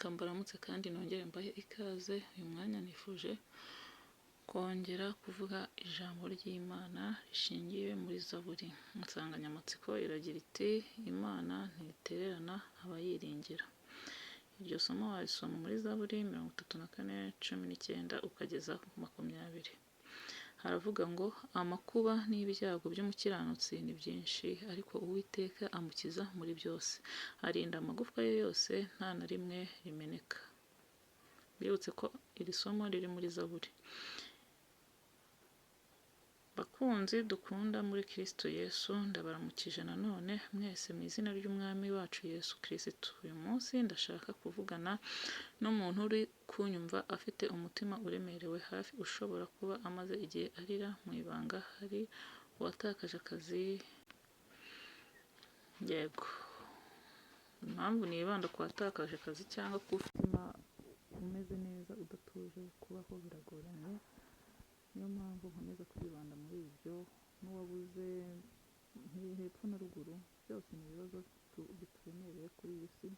Reka mbaramutse kandi nongere mbahe ikaze. Uyu mwanya nifuje kongera kuvuga ijambo ry'Imana rishingiye muri Zaburi. Insanganyamatsiko iragira iti: "Imana ntitererana abayiringira." Iryo somo warisoma muri Zaburi 34:19 ukageza 20. Haravuga ngo: "Amakuba n'ibyago by'umukiranutsi ni byinshi, ariko Uwiteka amukiza muri byose. Arinda amagufwa ye yose, nta na rimwe rimeneka." Mbibutse ko iri somo riri muri Zaburi. Bakunzi dukunda muri Kristo Yesu, ndabaramukije nanone mwese mu izina ry'Umwami wacu Yesu Kristo. Uyu munsi ndashaka kuvugana n'umuntu uri kunyumva afite umutima uremerewe hafi, ushobora kuba amaze igihe arira mu ibanga. Hari uwatakaje akazi, yego. Impamvu nibanda ku watakaje akazi cyangwa ku umutima umeze neza udatuje, kubaho biragoranye, niyo mpamvu nkomeza kwibanda muri ibyo. N'uwabuze hepfo na ruguru, byose ni ibibazo bituremereye kuri iyi si.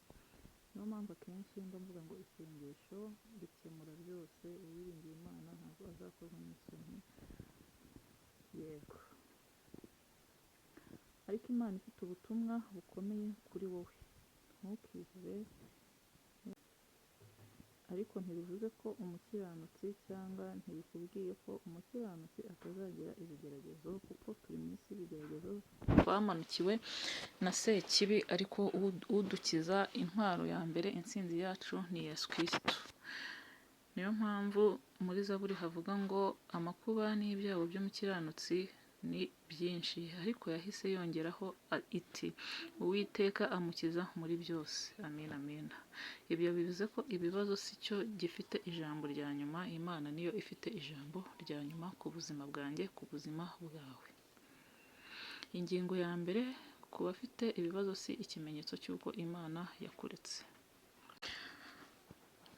Niyo mpamvu akenshi mba mvuga ngo isengesho rikemura byose. Uwiringiye Imana ntabwo azakorwa n'isoni. Yego, ariko Imana ifite ubutumwa bukomeye kuri wowe: ntukihebe. Ariko ntibivuze ko umukiranutsi, cyangwa ntibikubwiye ko umukiranutsi atazagira ibigeragezo, kuko turi mu isi y'ibigeragezo, twamanukiwe na Sekibi. Ariko udukiza, intwaro ya mbere, intsinzi yacu ni Yesu Kristo. Niyo mpamvu muri Zaburi havuga ngo: "Amakuba n'ibyago by'umukiranutsi ni byinshi," ariko yahise yongeraho iti: "Uwiteka amukiza muri byose." Amen, amen. Ibyo bivuze ko ibibazo si cyo gifite ijambo rya nyuma. Imana niyo ifite ijambo rya nyuma ku buzima bwanjye, ku buzima bwawe. Ingingo ya mbere: ku bafite ibibazo si ikimenyetso cy'uko Imana yakuretse.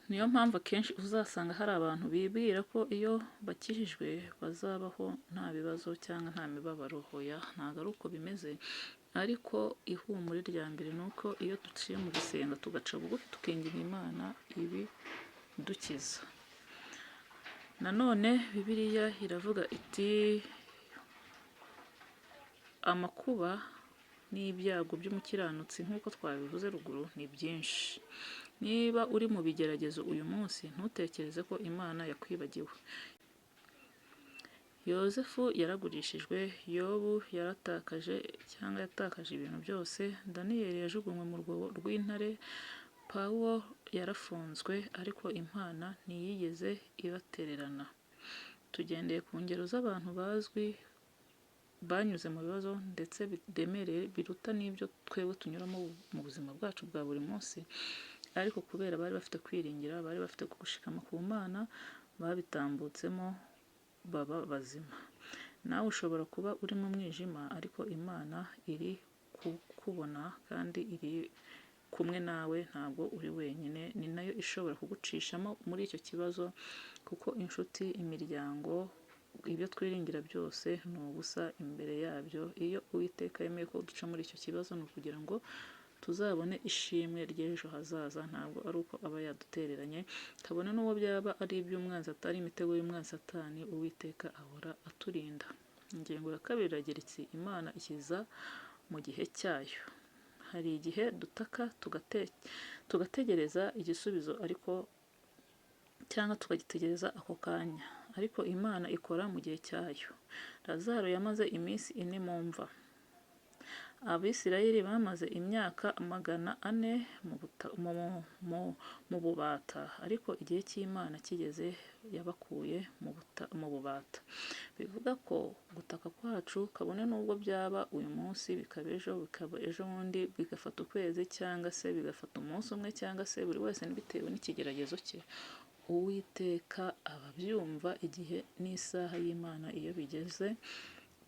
Niyo mpamvu akenshi uzasanga hari abantu bibwira ko iyo bakijijwe bazabaho nta bibazo cyangwa nta mibabaro. Hoya, ntabwo ari uko bimeze. Ariko ihumure rya mbere ni uko iyo duciye mu gusenga, tugaca bugufi, tukinginga Imana, ibidukiza. Nanone Bibiliya iravuga iti: "Amakuba n'ibyago by'umukiranutsi," nk'uko twabivuze ruguru, ni byinshi. Niba uri mu bigeragezo uyu munsi, ntutekereze ko Imana yakwibagiwe. Yozefu yaragurishijwe, Yobu yaratakaje cyangwa yatakaje ibintu byose, Daniyeli yajugunywe mu rwobo rw'intare, Pawulo yarafunzwe, ariko Imana ntiyigeze ibatererana. Tugendeye ku ngero z'abantu bazwi banyuze mu bibazo ndetse biremereye biruta n'ibyo twebwe tunyuramo mu buzima bwacu bwa buri munsi, ariko kubera bari bafite kwiringira, bari bafite gushikama ku Mana, babitambutsemo baba bazima. Nawe ushobora kuba uri mu mwijima, ariko Imana iri kukubona kandi iri kumwe nawe, ntabwo uri wenyine. Ni nayo ishobora kugucishamo muri icyo kibazo, kuko inshuti, imiryango, ibyo twiringira byose ni ubusa imbere yabyo. Iyo Uwiteka yemeye ko duca muri icyo kibazo, ni ukugira ngo tuzabone ishimwe ry'ejo hazaza. Ntabwo ari uko aba yadutereranye, kabone n'uwo byaba ari iby'umwanzi, atari imitego y'umwanzi Satani, Uwiteka ahora aturinda. Ingingo ya kabiri iragira iti: "Imana ikiza mu gihe cyayo." Hari igihe dutaka, tugategereza igisubizo, ariko cyangwa tukagitegereza ako kanya, ariko Imana ikora mu gihe cyayo. Lazaro yamaze iminsi 4 mu mva. Abisirayeli bamaze imyaka 400 mu bubata, ariko igihe cy'Imana kigeze yabakuye mu bubata. Bivuga ko gutaka kwacu, kabone n'ubwo byaba uyu munsi, bikaba ejo, bikaba ejo bundi, bigafata ukwezi, cyangwa se bigafata umunsi umwe, cyangwa se buri wese bitewe n'ikigeragezo cye, Uwiteka aba abyumva. Igihe n'isaha y'Imana iyo bigeze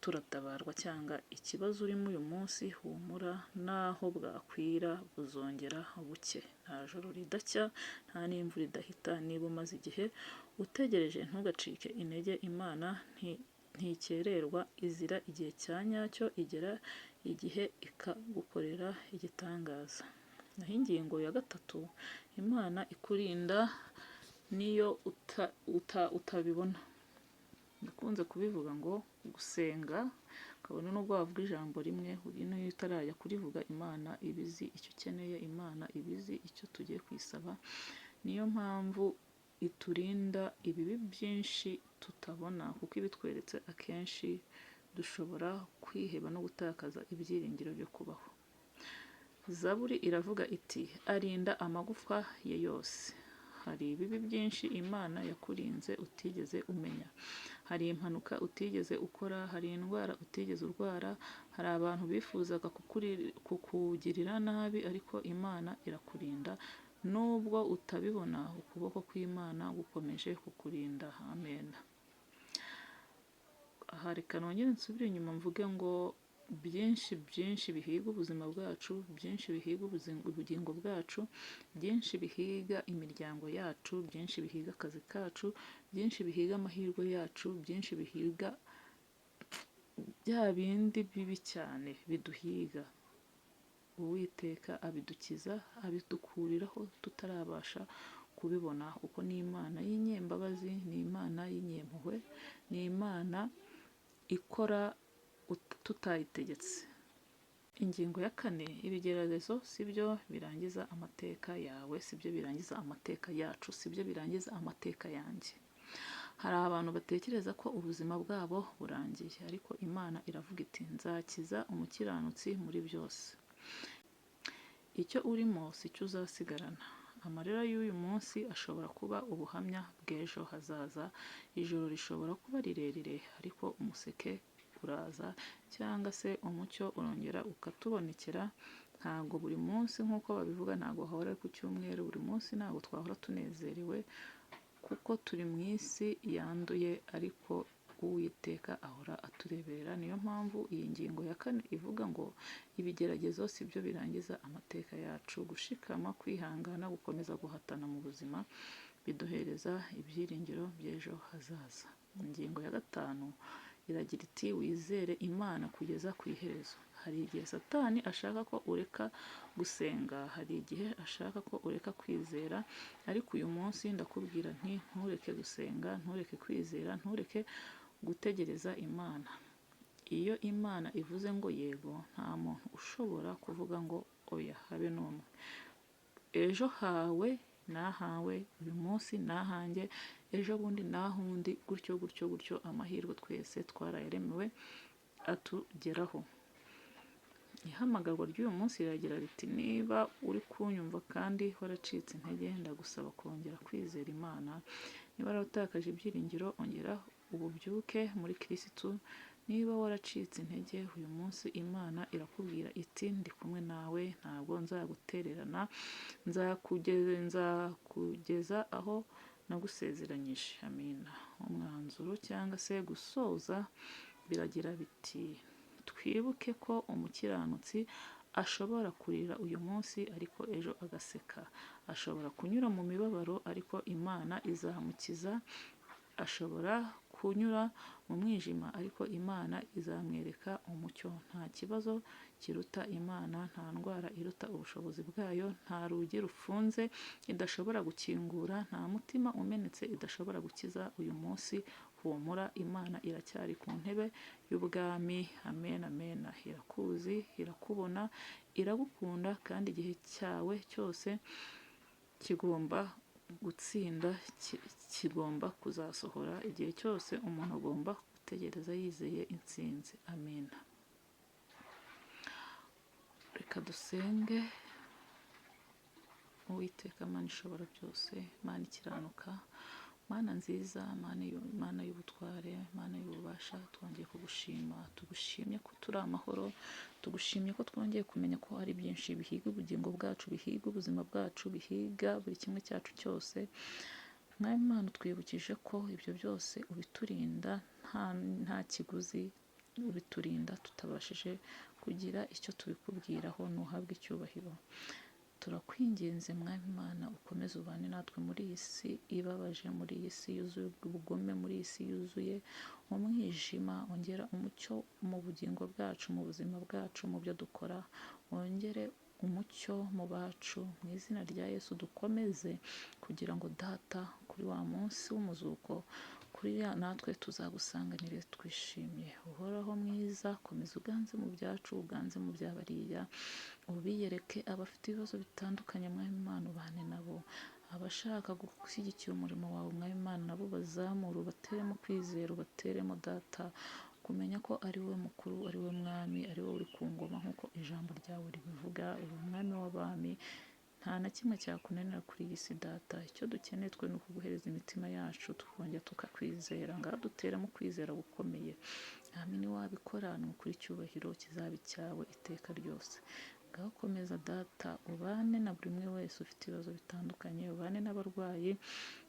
turatabarwa. Cyangwa ikibazo urimo uyu munsi, humura, naho bwakwira buzongera buke. Nta joro ridacya, nta n'imvura idahita. Niba umaze igihe utegereje, ntugacike intege. Imana ntikererwa, izira igihe cya nyacyo, igera igihe ikagukorera igitangaza. Naho ingingo ya gatatu, Imana ikurinda niyo utabibona. Nakunze kubivuga ngo gusenga kabone nubwo wavuga ijambo rimwe, niyo utarajya kurivuga, Imana iba izi icyo ukeneye, Imana iba izi icyo tugiye kuyisaba. Niyo mpamvu iturinda ibibi byinshi tutabona, kuko ibitweretse akenshi dushobora kwiheba no gutakaza ibyiringiro byo kubaho. Zaburi iravuga iti arinda amagufwa ye yose. Hari ibibi byinshi Imana yakurinze utigeze umenya. Hari impanuka utigeze ukora, hari indwara utigeze urwara, hari abantu bifuzaga kukugirira nabi ariko Imana irakurinda. Nubwo utabibona, ukuboko kw'Imana gukomeje kukurinda. Amen. Aha reka nongere nsubire inyuma mvuge ngo byinshi byinshi bihiga ubuzima bwacu, byinshi bihiga ubugingo bwacu, byinshi bihiga imiryango yacu, byinshi bihiga akazi kacu, byinshi bihiga amahirwe yacu, byinshi bihiga bya bindi bibi cyane biduhiga. Uwiteka abidukiza, abidukuriraho tutarabasha kubibona, kuko ni Imana y'inyembabazi, ni Imana y'inyempuhwe, ni Imana ikora tutayitegetse. Ingingo ya kane, ibigeragezo si byo birangiza amateka yawe, si byo birangiza amateka yacu, si byo birangiza amateka yanjye. Hari abantu batekereza ko ubuzima bwabo burangiye, ariko Imana iravuga iti nzakiza umukiranutsi muri byose. Icyo urimo si cyo uzasigarana. Amarira y'uyu munsi ashobora kuba ubuhamya bw'ejo hazaza. Ijoro rishobora kuba rirerire, ariko umuseke uraza, cyangwa se umucyo urongera ukatubonekera. Ntabwo buri munsi nk'uko babivuga, ntabwo hahora ku cyumweru, buri munsi ntabwo twahora tunezerewe, kuko turi mu isi yanduye, ariko Uwiteka ahora atureberera. Niyo mpamvu iyi ngingo ya kane ivuga ngo ibigeragezo si byo birangiza amateka yacu. Gushikama, kwihangana, gukomeza guhatana mu buzima biduhereza ibyiringiro by'ejo hazaza. Ingingo ya gatanu iragira iti wizere Imana kugeza ku iherezo. Hari igihe Satani ashaka ko ureka gusenga, hari igihe ashaka ko ureka kwizera, ariko uyu munsi ndakubwira nti ntureke gusenga, ntureke kwizera, ntureke gutegereza Imana. Iyo Imana ivuze ngo yego, nta muntu ushobora kuvuga ngo oya, habe n'umwe. Ejo hawe nahawe, uyu munsi nahanjye, ejo bundi nahundi, gutyo gutyo gutyo. Amahirwe twese twarayaremewe atugeraho. Ihamagarwa ry'uyu munsi riragira riti niba uri kunyumva kandi waracitse intege, ndagusaba kongera kwizera Imana. Niba waratakaje ibyiringiro, ongera ububyuke muri Kirisitu. Niba waracitse intege, uyu munsi Imana irakubwira iti ndi kumwe nawe, ntabwo nzagutererana, nzakugeza aho nagusezeranyije. Amina. Umwanzuro cyangwa se gusoza biragira biti twibuke ko umukiranutsi ashobora kurira uyu munsi ariko ejo agaseka, ashobora kunyura mu mibabaro ariko Imana izamukiza, ashobora kunyura mu mwijima ariko Imana izamwereka umucyo. Nta kibazo kiruta Imana, nta ndwara iruta ubushobozi bwayo, nta rugi rufunze idashobora gukingura, nta mutima umenetse idashobora gukiza. Uyu munsi humura, Imana iracyari ku ntebe y'ubwami. Amen, amen. Irakuzi, irakubona, iragukunda, kandi igihe cyawe cyose kigomba gutsinda, kigomba kuzasohora. Igihe cyose umuntu agomba gutegereza yizeye intsinzi. Amen. Reka dusenge. Uwiteka Mana ishobora byose, Mana ikiranuka, Mana nziza, Mana y'ubutware, Mana y'ububasha, twongeye kugushima. Tugushimye ko turi amahoro, tugushimye ko twongeye kumenya ko hari byinshi bihiga ubugingo bwacu, bihiga ubuzima bwacu, bihiga buri kimwe cyacu cyose. Mwami Imana, utwibukije ko ibyo byose ubiturinda nta kiguzi, ubiturinda tutabashije kugira icyo tubikubwiraho. Ntuhabwe icyubahiro. Turakwinginze Mwami Imana, ukomeze ubane natwe muri iyi si ibabaje, muri iyi si yuzuye ubugome, muri iyi si yuzuye umwijima. Ongera umucyo mu bugingo bwacu, mu buzima bwacu, mu byo dukora. Wongere umucyo mu bacu. Mu izina rya Yesu dukomeze, kugira ngo Data, kuri wa munsi w'umuzuko, kuri ya natwe tuzagusanganire twishimye. Uhoraho mwiza, komeza uganze mu byacu, uganze mu bya bariya, ubiyereke. Abafite ibibazo bitandukanye, Mwami Imana, ubane nabo. Abashaka gushyigikira umurimo wawe, Mwami Imana, nabo bazamure, ubateremo kwizera, ubateremo, Data, kumenya ko ari wowe mukuru, ari wowe mwami, ari wowe uri ku ngoma nk'uko ijambo ryawe ribivuga. Uri umwami w'abami, nta na kimwe cyakunanira kuri iyi si, Data. Icyo dukeneye twe ni ukuguhereza imitima yacu, tukongera tukakwizera. Ngaho duteremo kwizera gukomeye. Mwami, wabikora, ni ukuri icyubahiro kizaba icyawe iteka ryose. Ngaho komeza, Data, ubane na buri umwe wese ufite ibibazo bitandukanye, ubane n'abarwayi,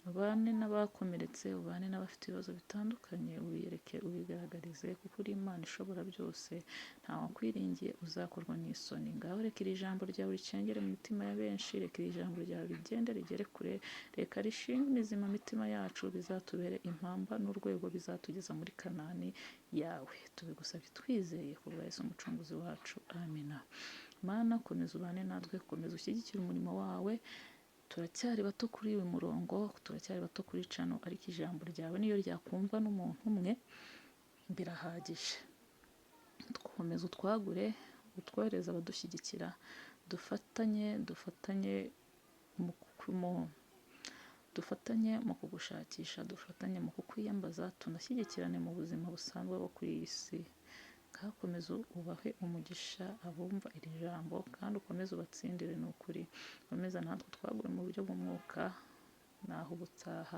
ubane n'abakomeretse, ubane n'abafite ibibazo bitandukanye, ubiyereke, ubigaragarize, kuko uri Imana ishobora byose, nta wakwiringiye uzakorwa n'isoni. Ngaho reka iri jambo ryawe ricengere mu mitima ya benshi, reka iri jambo ryawe rigende rigere kure, reka rishinge imizi mu mitima yacu, bizatubere impamba n'urwego bizatugeza muri Kanani yawe. Tubigusabye twizeye ku bwa Yesu umucunguzi wacu, amina. Mana, komeza ubane natwe, komeza ushyigikire umurimo wawe. Turacyari bato kuri uyu murongo, turacyari bato kuri channel, ariko ijambo ryawe niyo ryakumvwa n'umuntu umwe birahagije. Komeza utwagure, utwohereze abadushyigikira, dufatanye mu kugushakisha, dufatanye mu kukwiyambaza, tunashyigikirane mu buzima busanzwe bwo kuri iyi si. Ngaho komeza ubahe umugisha abumva iri jambo, kandi ukomeze ubatsindire. Ni ukuri, komeza natwe twagure mu buryo bw'umwuka. Naho ubutaha.